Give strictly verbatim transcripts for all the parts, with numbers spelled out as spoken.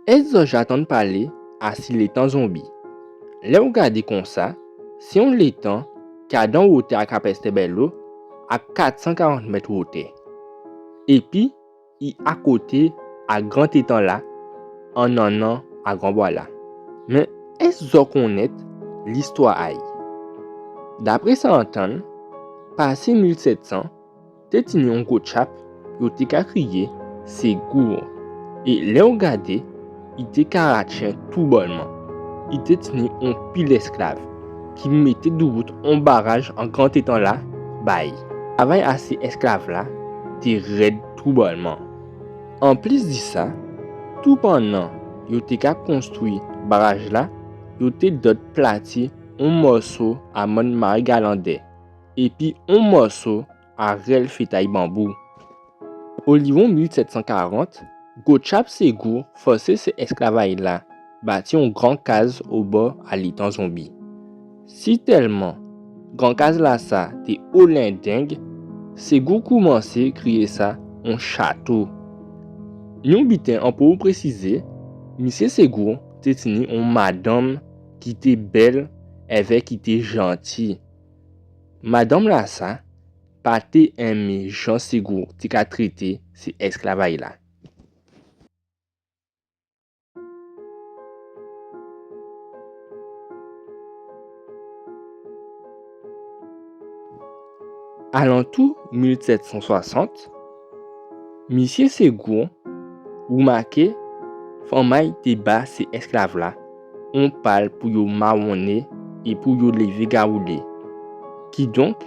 Ès zòt ja tann palé asi létan zonbi? Lè ou gadé konsa, sé on létan ki adan wotè a Kapèstè Bèlo a kat san karant mèt wotè. Épi, i akoté a gran tétan-la, an nannan a gran bwa-la. Mé ès zòt konnèt listwa a-y? Dapré sa an tann, pasé mil sèt san, té tini on gwo tjap yo té ka kriyé Ségour. É lè ou gadé, i té ka ratjen toubòlman. I té tini on pil èsklav ki mété doubout on baraj an gran tétan-la ba-y. Travay a sé èsklav-la té rèd toubòlman. Anplis di sa, toupannan yo té ka konstwi baraj-la, yo té dòt plati on mòso a mòn Mari Galandè, épi on mòso a rèl fétay banbou. Oliwon mil sèt san karant, gwo tjap Ségour fòsé sé èsklav a-y la bati on gran kaz obò a létan zonbi. Sitèlman gran kaz-lasa té olendeng, Ségour koumansé kriyé sa on chato. Ni on biten an pou présizé, misyé Ségour té tini on madanm ki té bèl èvè ki té janti. Madanm-lasa pa té enmé jan Ségour té ka trété sé èsklav a-y la. Alantou mil sèt san swasant, misyé Ségour woumaké fanm a-y té ba sé èsklav-la on pal pou yo mawonné é pou yo lévé gawoulé. Kidonk,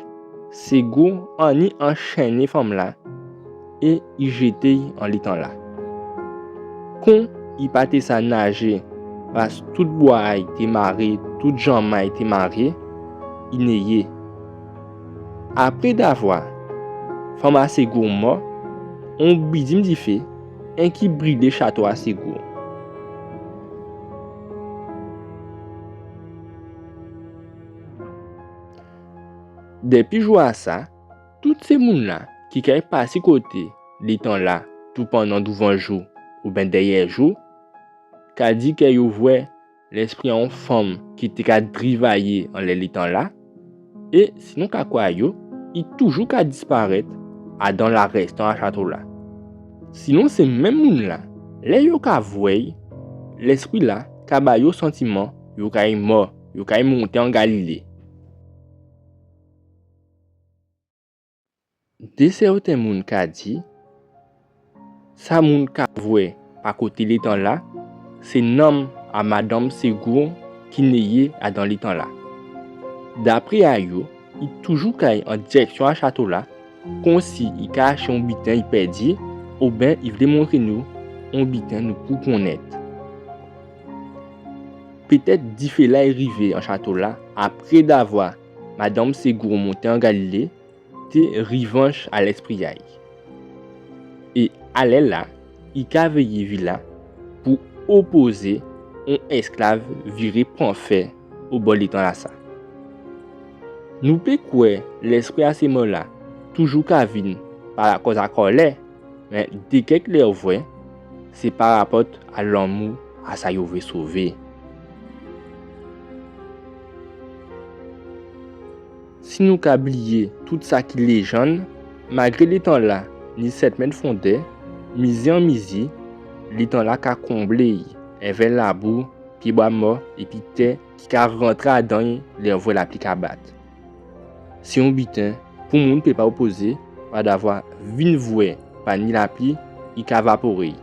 Ségour anni anchenné fanm-la é i jété-y an létan-la. Kon i pa té sa najé, pas tout bwa a-y té maré, tout janm a-y té maré, i néyé. Apré davwa fanm a Ségour mò, on bidim difé enki brilé chato a Ségour. Dépi jou-lasa, tout sé moun-la ki kay pasé koté létan-la toupannan douvanjou oben dèyèjou, ka di kè yo vwè lèspri a on fanm ki té ka drivayé anlè létan-la, é si nou ka kwè a yo, i toujou ka disparèt adan larèstan a chato-la. Sinon sé menm moun-la, lè yo ka vwè-y, lèspri-la ka ba yo santiman yo kay mò, yo kay monté an Galilé. Dé sèten moun ka di, sa moun ka vwè pa koté létan-la, sé nanm a madanm Ségour ki néyé adan létan-la. Dapré a yo, i toujou kay an dirèksyon a chato-la, konsi i ka chèché on biten i pèdi, oben i vlé montré nou on biten nou pou konnèt. Pétèt difé-la i rivé an chato-la apré davwa madanm Ségour monté an Galilé, té rivanch a lèspri a-y. É alè-la, i ka véyé vi-la pou opozé on èsklav viré pran fè obò létan-lasa. Nou pé kwè lèspri a sé mò-la toujou ka vin pa lakòz a kòlè, mé dé kèk lè vwè, sé pa rapòt a lanmou a sa yo vlé sové. Si nou ka bliyé tout sa ki léjann, malgré létan-la ni sèt mèt fondè, mizi an mizi, létan-la ka konblé-y èvè labou, pyébwa mò épi tè ki ka rantré adan-y lè vwè lapli ka bat. Sé on biten pou moun pé pa opozé, padavwa vin vwè pa ni lapli, i ka vaporé-y.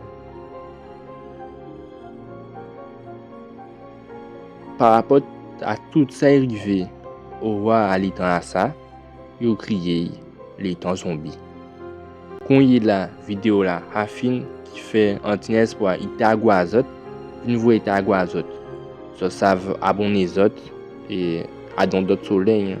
Parapòt a tout sa i rivé owa a létan-lasa, yo kriyé-y létan zonbi. Konyéla vidéo-la fin, kifè an ti èspwa i té a gou a zòt, vin vwè i té a gou a zòt. Zòt sav abonné zòt é a on dòt solèy.